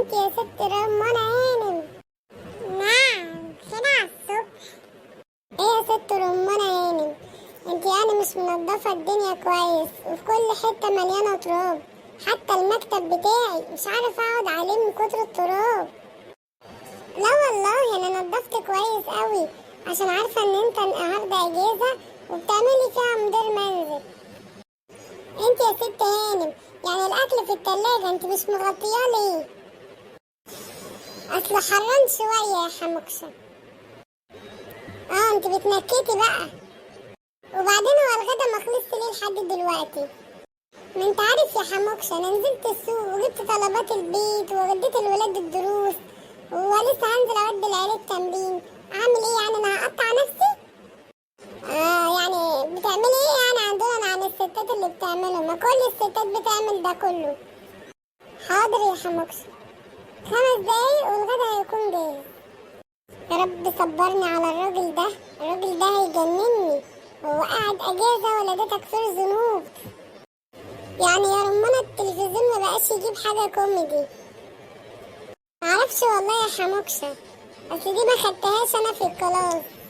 انت يا ست رمانة هانم. نعم، كده على الصبح. ايه يا ست رمانة هانم، انت يعني مش منضفة الدنيا كويس، وفي كل حتة مليانة تراب، حتى المكتب بتاعي مش عارفة اقعد عليه من كتر التراب. لا والله انا نضفت كويس قوي، عشان عارفة ان انت النهاردة اجازة وبتعملي فيها مدير منزل. انت يا ست هانم يعني الاكل في التلاجة انت مش مغطياه ليه؟ اصل حران شوية يا حموكشة. انت بتنكتي بقى. وبعدين هو الغدا ما خلصش ليه لحد دلوقتي؟ ما انت عارف يا حموكشة، انا نزلت السوق وجبت طلبات البيت ووديت الولاد الدروس، ولسه هنزل اودي العيال التمرين. اعمل ايه يعني؟ انا هقطع نفسي؟ يعني بتعملي ايه يعني عندنا عن الستات اللي بتعمله؟ ما كل الستات بتعمل ده كله. حاضر يا حموكشة، 5 دقايق والغدا هيكون جاهز. يا رب صبرني على الراجل ده، الراجل ده هيجنني. هو قاعد اجازة ولا ده تكفير ذنوب؟ يعني يا رمانة التلفزيون ما بقاش يجيب حاجة كوميدي. معرفش والله يا حموكشة، اصل دي ما خدتهاش انا في ال class.